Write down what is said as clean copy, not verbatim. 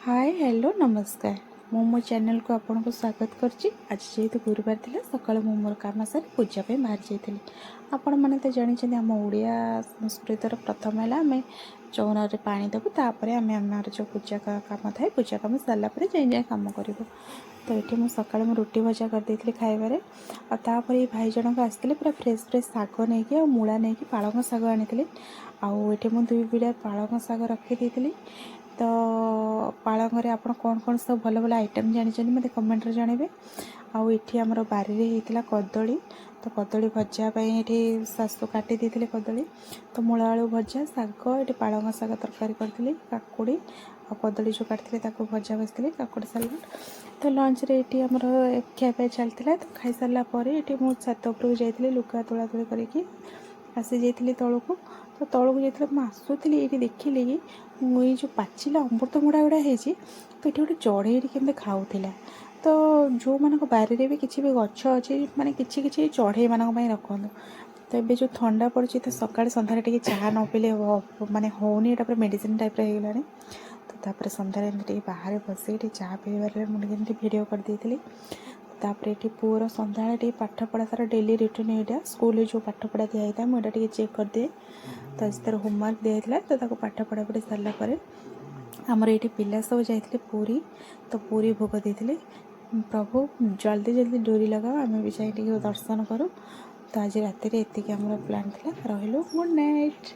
ହାଏ, hello, ନମସ୍କାର। ମୁଁ ମୋ ଚ୍ୟାନେଲକୁ ଆପଣଙ୍କୁ ସ୍ୱାଗତ କରୁଛି। ଆଜି ଯେହେତୁ ଗୁରୁବାର ଥିଲା, ସକାଳୁ ମୁଁ ମୋର କାମ ସାରି ପୂଜା ପାଇଁ ବାହାରି ଯାଇଥିଲି। ଆପଣମାନେ ତ ଜାଣିଛନ୍ତି, ଆମ ଓଡ଼ିଆ ସଂସ୍କୃତିର ପ୍ରଥମ ହେଲା ଆମେ ଚଉରାରେ ପାଣି ଦେବୁ, ତାପରେ ଆମେ ଆମର ଯେଉଁ ପୂଜା କାମ ଥାଏ, ପୂଜା କାମ ସାରିଲା ପରେ ଯାଇ ଯାଇ କାମ କରିବୁ। ତ ଏଠି ମୁଁ ସକାଳେ ମୁଁ ରୁଟି ଭଜା କରିଦେଇଥିଲି ଖାଇବାରେ। ଆଉ ତାପରେ ଏଇ ଭାଇ ଜଣକ ଆସିଥିଲେ ପୁରା ଫ୍ରେଶ୍ ଫ୍ରେଶ୍ ଶାଗ ନେଇକି ଆଉ ମୂଳା ନେଇକି, ପାଳଙ୍ଗ ଶାଗ ଆଣିଥିଲେ। ଆଉ ଏଠି ମୁଁ ଦୁଇ ବିଡ଼ା ପାଳଙ୍ଗ ଶାଗ ରଖିଦେଇଥିଲି। ତ ପାଳଙ୍ଗରେ ଆପଣ କ'ଣ କ'ଣ ସବୁ ଭଲ ଭଲ ଆଇଟମ୍ ଜାଣିଛନ୍ତି, ମୋତେ କମେଣ୍ଟରେ ଜଣାଇବେ। ଆଉ ଏଠି ଆମର ବାରିରେ ହେଇଥିଲା କଦଳୀ, ତ କଦଳୀ ଭଜା ପାଇଁ ଏଠି ଶାଶୁ କାଟି ଦେଇଥିଲେ କଦଳୀ। ତ ମୂଳା ଆଳୁ ଭଜା, ଶାଗ, ଏଠି ପାଳଙ୍ଗ ଶାଗ ତରକାରୀ କରିଥିଲି, କାକୁଡ଼ି ଆଉ କଦଳୀ ଯେଉଁ କାଟିଥିଲି ତାକୁ ଭଜା ଭାଜିଥିଲି, କାକୁଡ଼ି ସାଲାଡ଼। ତ ଲଞ୍ଚରେ ଏଠି ଆମର ଖିଆପିଆ ଚାଲିଥିଲା। ତ ଖାଇସାରିଲା ପରେ ଏଠି ମୁଁ ଛାତ ଉପରକୁ ଯାଇଥିଲି, ଲୁଗା ତୋଳା ତୋଳି କରିକି ଆସିଯାଇଥିଲି ତଳକୁ। ତ ତଳକୁ ଯେତେବେଳେ ମୁଁ ଆସୁଥିଲି, ଏଇଠି ଦେଖିଲି କି ମୁଁ ଏଇ ଯେଉଁ ପାଚିଲା ଅମୃତଭଣ୍ଡା ଗୁଡ଼ା ହେଇଛି, ତ ଏଠି ଗୋଟେ ଚଢ଼େଇଟି କେମିତି ଖାଉଥିଲା। ତ ଯେଉଁମାନଙ୍କ ବାରିରେ ବି କିଛି ବି ଗଛ ଅଛି, ମାନେ କିଛି କିଛି ଚଢ଼େଇମାନଙ୍କ ପାଇଁ ରଖନ୍ତୁ। ତ ଏବେ ଯେଉଁ ଥଣ୍ଡା ପଡ଼ୁଛି, ତ ସକାଳେ ସନ୍ଧ୍ୟାରେ ଟିକେ ଚାହା ନ ପିଇଲେ ମାନେ ହେଉନି, ଏଇଟା ପୁରା ମେଡ଼ିସିନ ଟାଇପ୍ର ହେଇଗଲାଣି। ତ ତାପରେ ସନ୍ଧ୍ୟାରେ ଏମିତି ଟିକେ ବାହାରେ ବସିକି ଟିକେ ଚାହା ପିଇବାରେ ମୁଁ ଟିକେ ଏମିତି ଭିଡ଼ିଓ କରିଦେଇଥିଲି। ତାପରେ ଏଠି ପୁଅର ସନ୍ଧ୍ୟାବେଳେ ଟିକେ ପାଠ ପଢ଼ା, ତାର ଡେଲି ରୁଟିନ୍ ଏଇଟା। ସ୍କୁଲରେ ଯେଉଁ ପାଠ ପଢ଼ା ଦିଆହେଇଥାଏ, ମୁଁ ଏଇଟା ଟିକେ ଚେକ୍ କରିଦିଏ। ତ ଆଜି ତାର ହୋମୱାର୍କ ଦିଆହେଇଥିଲା, ତ ତାକୁ ପାଠ ପଢ଼ାପଢ଼ି ସାରିଲା ପରେ ଆମର ଏଇଠି ପିଲା ସବୁ ଯାଇଥିଲେ ପୁରୀ, ତ ପୁରୀ ଭୋଗ ଦେଇଥିଲେ। ପ୍ରଭୁ, ଜଲ୍ଦି ଜଲ୍ଦି ଡୋରି ଲଗାଅ, ଆମେ ବି ଯାଇ ଟିକେ ଦର୍ଶନ କରୁ। ତ ଆଜି ରାତିରେ ଏତିକି ଆମର ପ୍ଲାନ୍ ଥିଲା। ରହିଲୁ, ଗୁଡ଼୍ ନାଇଟ୍।